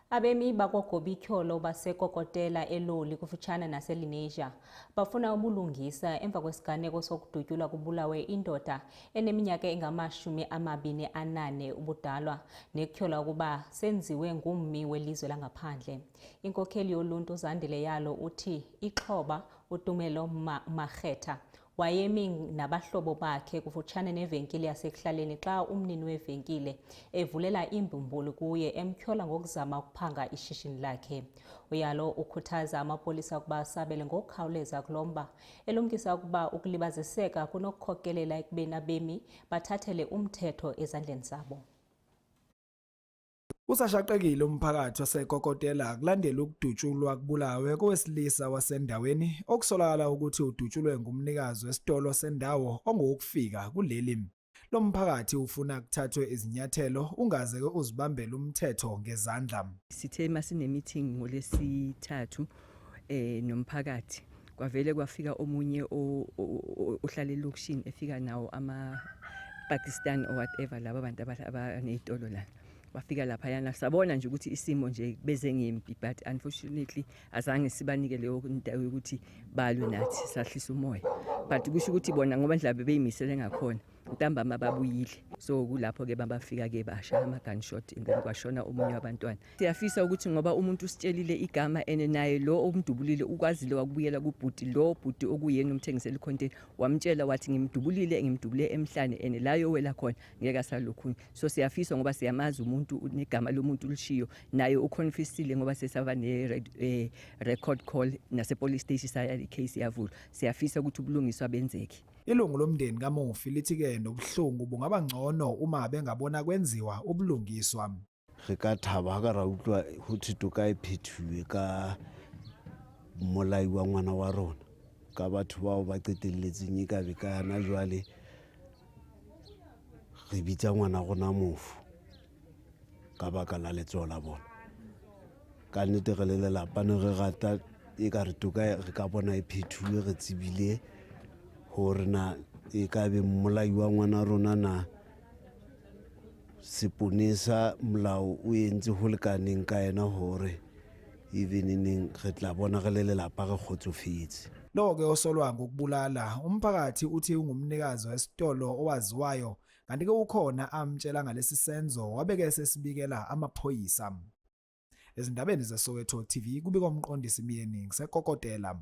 Abemi bakwaGobityholo baseKokotela eLoli kufutshane naseLenasia bafuna ubulungisa emva kwesiganeko sokudutyulwa kubulawe indoda eneminyaka engama-24 ubudalwa nekutyholwa ukuba senziwe ngummi welizwe langaphandle. Inkokheli yoluntu uZandile Yalo uthi ixhoba uTumelo Makgetha wayemi nabahlobo bakhe kufutshane nevenkile yasekuhlaleni xa umnini wevenkile evulela imbumbulu kuye emtyhola ngokuzama ukuphanga ishishini lakhe. Uyalo ukhuthaza amapolisa ukuba asabele ngokukhawuleza kulo mba, elumkisa ukuba ukulibaziseka kunokukhokelela ekubeni abemi bathathele umthetho ezandleni zabo. Usashaqekile umphakathi waseKokotela kulandela ukudutshulwa kubulawe kowesilisa wasendaweni okusolakala ukuthi udutshulwe ngumnikazi wesitolo sendawo ongowokufika kuleli. Lo mphakathi ufuna kuthathwe izinyathelo ungaze-ke uzibambele umthetho ngezandla. Sithe masine-meeting ngolesithathu nomphakathi kwavele kwafika omunye ohlala elokishini efika nawo ama-Pakistan or whatever laba bantu abaney'tolo la bafika laphayana sabona nje ukuthi isimo nje beze ngempi, but unfortunately azange sibanike leyo ndawo yokuthi balwe nathi, sahlisa umoya, but kusho ukuthi bona ngoba ndlabe beyimisele ngakhona ntambama babuyile, so kulapho ke babafika ke bashaya ama-gunshot and then kwashona omunye wabantwana. Siyafisa ukuthi ngoba umuntu usitshelile igama and naye lo omdubulile ukwazile wakubuyela kubhuti lo bhuti okuyena umthengisela icontainer, wamtshela wathi ngimdubulile, ngimdubule emhlane and la yowela khona ngeke asalokhunya. So siyafisa ngoba siyamazi umuntu negama lomuntu lishiyo, naye uconfessile ngoba sesaba ne-record call nase-police station, saya i-case yavulwa. Siyafisa ukuthi ubulungiswa benzeke. Ilungu lomndeni kamufi lithi-ke nobuhlungu bungaba ngcono uma bengabona kwenziwa ubulungiswa. Re ka thaba ha ka ra utlwa ho thwe toka e phethuwe ka mmolai wa ngwana wa rona, ka batho bao ba qetelletseng e ka be ka yana jwale re bitsa ngwana rona mofu ka baka la letsoho la bona. Ka nnete re le lelapa ne re rata e ka re toka re ka bona e phethuwe, re tsebile hore na e ka be mmolai wa ngwana rona na seponesa molao o entse ho lekaneng ka yena hore even neng re tla bona re le lelapa re kgotsofetse. Lo-ke osolwa ngokubulala umphakathi uthi ungumnikazi wesitolo owaziwayo, kanti-ke ukhona amtshela ngalesi senzo wabeke sesibikela amaphoyisa. Ezindabeni zeSoweto TV kubikwa uMqondisi Myeni ngiseKokotela.